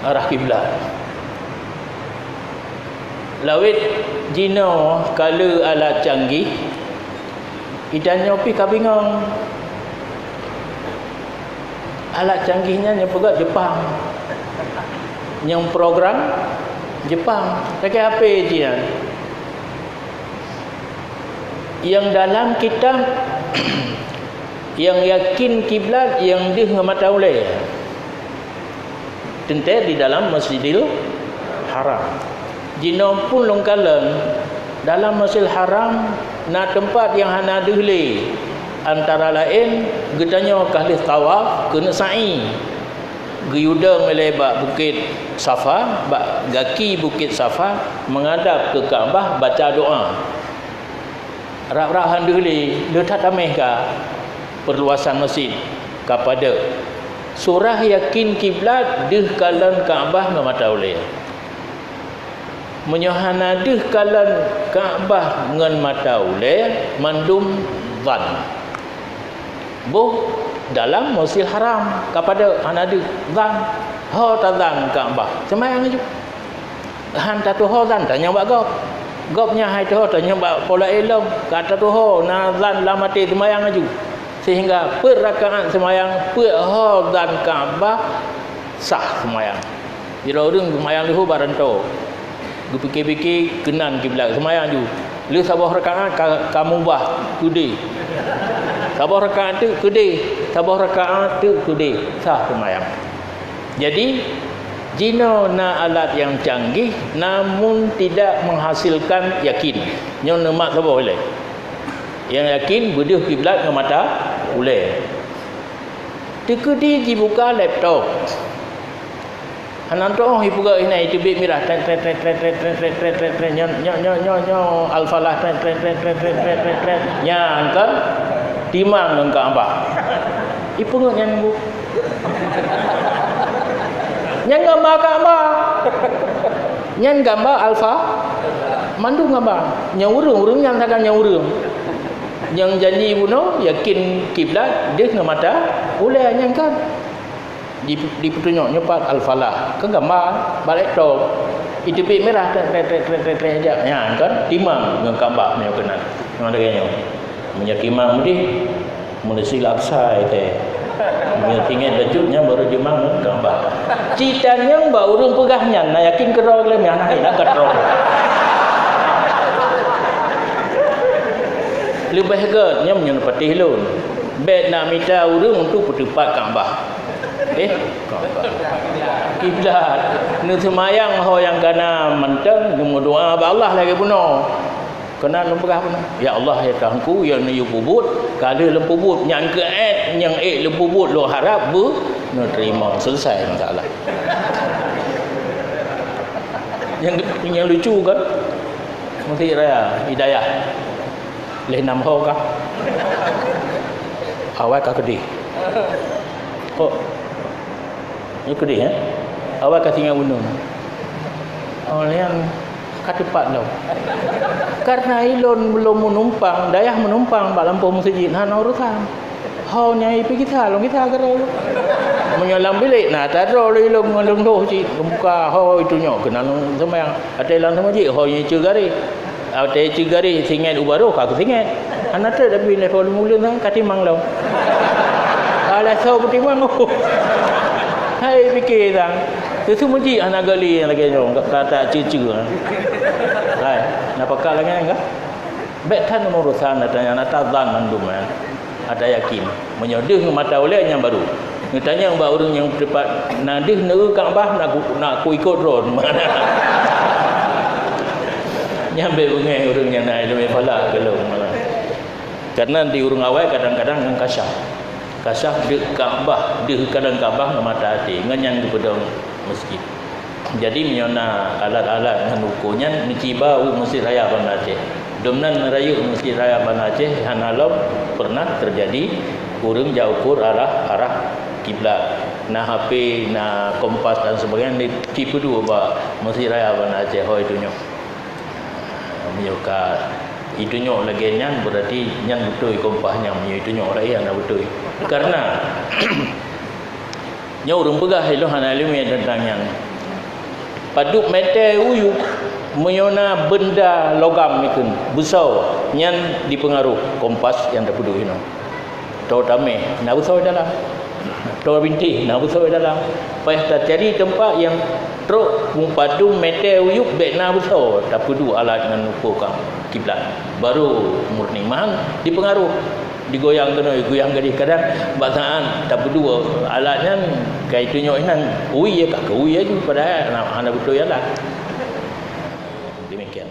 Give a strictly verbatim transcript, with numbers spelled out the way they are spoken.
arah kiblat. Lawét jinoe ka le alat canggih, geutanyoe pih ka bingong. Alat canggih nyan nyang peugah Jepang. Nyang program Jepang. Lagèe H P jih nyan. Nyang dalam kitab, nyang yakin kiblat, nyang deuh ngon mata ulèe. Teuntèe di dalam Masjidil Haram. Jinoe pun lôn kalon, dalam Masjidil Haram na teumpat nyang hana deuh lé. Antara laén, geutanyoe ka lheueh tawaf keuneuk sa'i. Geuyue dong ilèe bak Bukét Safa, bak gaki Bukét Safa, meuhadap keu Ka'bah, baca doa. Rab-rab han deuh lé, le that tamèh ka peurluasan masjid, ka padub. Surah yakin kiblat deuh kalon Ka'bah ngon mata ulèe. Meunyoe hana deuh kalon Ka'bah ngon mata ulèe, mandum zan. Boh dalam Masjidil Haram, ka padub, hana deuh zan. Ho tazan Ka'bah, seumayang laju. Han tatuho zan, tanyong bak gob. Gob nyan han tuho, tanyong bak po laén lom. Ka tatuho na zan lam até, seumayang laju. Sehingga peuet rakaat seumayang, peuet ho zan Ka'bah, sah seumayang. Sidroe ureueng seumayang leuhô bak rantô. Geupike-pike keunan kiblat, seumayang laju. Lheueh saboh rakaat ka, ka mubah keudéh. Saboh rakaat teuk keudéh, saboh rakaat teuk keudéh, sah seumayang. Jadi, jinoe na alat nyang canggih, namun tidak menghasilkan yakin. Nyoe neumat saboh ilèe. Nyang yakin beudeuh kiblat ngon mata ulèe. Teukeudi jibuka laptop. Hana teu'oh ipeugah inan, iteubiet mirah, tret, tret, tret, nyoe, nyoe, nyoe, nyoe, nyoe, Al-Falah, tret, tret, tret. Nyan kan timang ngon Ka'bah. Ipeungeut nyan bu. Nyan gamba Ka'bah. Nyan gamba Alfa. Mandum gamba. Nyang ureueng, ureueng nyan sagai nyang ureueng. Nyang janji bunoe, yakin kiblat, deuh ngon mata ulèe nyan kan. Di, dipeutunyok nyoe pat Al-Falah. Kan gamba bak laptop. Iteubiet mirah, trek, trek, trek, trek, trek, trek, jak. Nyan kan, timang ngon Ka'bah meunyoe keunan. Memang lagèe nyoe. Meunyoe timang udeh, Masjidil Aqsa teuh. Meunyoe tinggai bacut nyan baru jimang ngon Ka'bah. Cit tanyong bak ureueng peugah nyan, na yakin keudroe lé meunan, na keudroe. Leubeh gèt nyan meunyoe patéh lôn. Bèk na mita ureueng untuk peuteupat Ka'bah. Eh, kiblat. Neuseumayang ho nyang kana mantong, neumeudoa bak Allah lagèe bunoe. Keunan lôn peugah bunoe, "Ya Allah, ya Tuhanku, ya neuyue peubuet, ka lheueh lôn peubuet nyang keu ék, nyang ék lôn peubuet, lôn harab beu neuteurimong." Selesai masalah. Nyang, nyang lucu kan? Masjid Raya Hidayah. Lheueh nam ho kah? Awai ka keudeh. Oh. Nyoe keudeh, eh? Awai ka singoh gunong. Oh, nyan ka teupat lom. Karena ilôn lôn meunumpang, dayah meunumpang bak lampôh meuseujid, hana urosan. Ho nyang ipikisa, lôn kisa keudroe. Meunyoe lam bilék, na tadroe lé ilôn ngon lôn dôh cit, buka ho itu nyoe, keunan lôn seumayang. Watèe lam seumayang, ho nyang iceue garéh. Watèe iceue garéh singèt u barôh, ka keu singèt. Hana trép tapi level muleun nyan ka timang lom. Alah soe peutimang, oh. Hai pike sang. Teuseumeujik hana gali nyang lagèe nyoe, ka, ka ta ceue-ceue. Hai, na pakat lagèe nyan kah? Bèk that urosan ata nyan, ata zan mandum nyan. Ata yakin. Meunyoe deuh ngon mata ulèe nyan baru. Neutanyong bak ureueng nyang teupat, na deuh neu Ka'bah, na ku, na ku ikot droe. Nyan bèk beungèh ureueng nyang na ileumèe phala keu lôn. Karena di ureueng awai kadang-kadang ngon kasyaf. Kasyaf deuh Ka'bah, deuh kadang Ka'bah ngon mata até, ngon nyan geupeudong masjid. Jadi, meunyoe na alat-alat ngon uko nyan, neuciba u Masjid Raya Banda Aceh. Dum nan rayeuk Masjid Raya Banda Aceh hana lom pernah teujadi ureueng jak ukur arah, arah kiblat. Na H P, na kompas dan sebagainya, neucipeudua bak Masjid Raya Banda Aceh, hôi tunyok. Meunyoe ka itunyok lagèe nyan, berarti nyan beutôi kompas nyan, meunyoe itunyok laén hana beutôi. Karena Nyoe ureueng peugah ilôn hana ileumèe teuntang nyan. Padub mètè u yup, meunyoe na beunda logam ikheun, beusoe, nyan dipeungaruh kompas nyang tapeuduek inoe. Tô tamèh, na beusoe dalam. Tô bintéh, na beusoe dalam. Payah tacari teumpat nyang trok padub mètè u yup bèk na beusoe, tapeuduek alat ngon uko ka kiblat. Baru murni meuhan dipeungaruh. Digoyang keunoe, goyang keudéh. Kadang bak saát tapeuduek alat nyan, ka itunyok inan, ui ya ka keu ui laju, padahai hana, hana beutôi alat. Demikian.